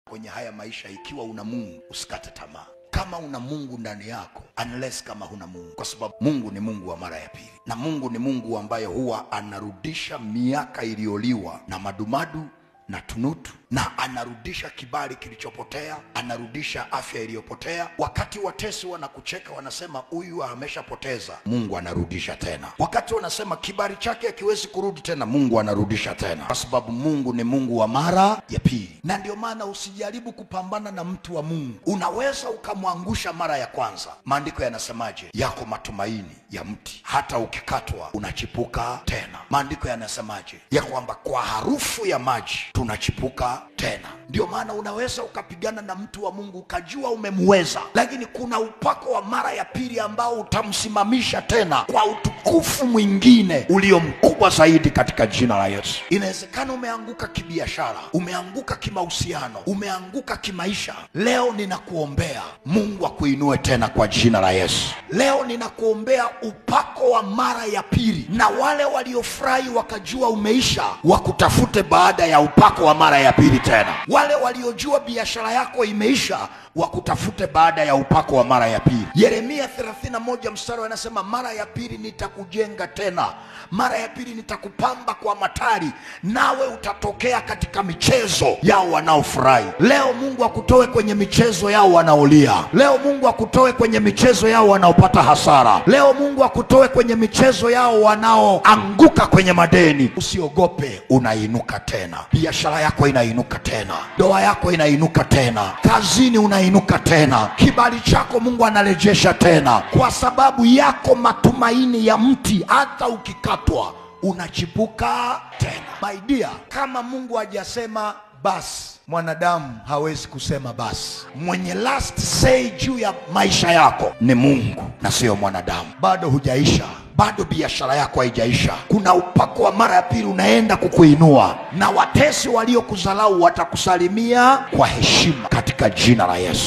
Kwenye haya maisha, ikiwa una Mungu usikate tamaa. Kama una Mungu ndani yako, unless kama huna Mungu, kwa sababu Mungu ni Mungu wa mara ya pili, na Mungu ni Mungu ambaye huwa anarudisha miaka iliyoliwa na madumadu na tunutu, na anarudisha kibali kilichopotea, anarudisha afya iliyopotea. Wakati watesi wanakucheka wanasema huyu ameshapoteza, Mungu anarudisha tena. Wakati wanasema kibali chake hakiwezi kurudi tena, Mungu anarudisha tena, kwa sababu Mungu ni Mungu wa mara ya pili. Na ndio maana usijaribu kupambana na mtu wa Mungu. Unaweza ukamwangusha mara ya kwanza. Maandiko yanasemaje? Yako matumaini ya mti, hata ukikatwa unachipuka tena. Maandiko yanasemaje? Ya kwamba kwa harufu ya maji tunachipuka tena. Ndio maana unaweza ukapigana na mtu wa Mungu ukajua umemweza, lakini kuna upako wa mara ya pili ambao utamsimamisha tena kwa utukufu mwingine ulio mkubwa zaidi katika jina la Yesu. Inawezekana umeanguka kibiashara, umeanguka kimahusiano, umeanguka kimaisha. Leo ninakuombea Mungu akuinue tena kwa jina la Yesu. Leo ninakuombea upako wa mara ya pili, na wale waliofurahi wakajua umeisha wakutafute baada ya upako wa mara ya pili tena. Wale waliojua biashara yako imeisha wakutafute baada ya upako wa mara ya pili. Yeremia 31 mstari anasema, mara ya pili nitakujenga tena, mara ya pili nitakupamba kwa matari, nawe utatokea katika michezo yao wanaofurahi. Leo Mungu akutoe kwenye michezo yao wanaolia. Leo Mungu akutoe kwenye michezo yao wanaopata hasara. Leo Mungu akutoe kwenye michezo yao wanaoanguka kwenye madeni. Usiogope, unainuka tena. Biashara yako inainuka tena, ndoa yako inainuka tena, kazini unainuka tena, kibali chako Mungu anarejesha tena, kwa sababu yako matumaini ya mti, hata ukikatwa unachipuka tena. My dear, kama Mungu hajasema basi, mwanadamu hawezi kusema basi. Mwenye last say juu ya maisha yako ni Mungu na sio mwanadamu. Bado hujaisha, bado biashara yako haijaisha. Kuna upako wa mara ya pili unaenda kukuinua, na watesi waliokuzalau watakusalimia kwa heshima katika jina la Yesu.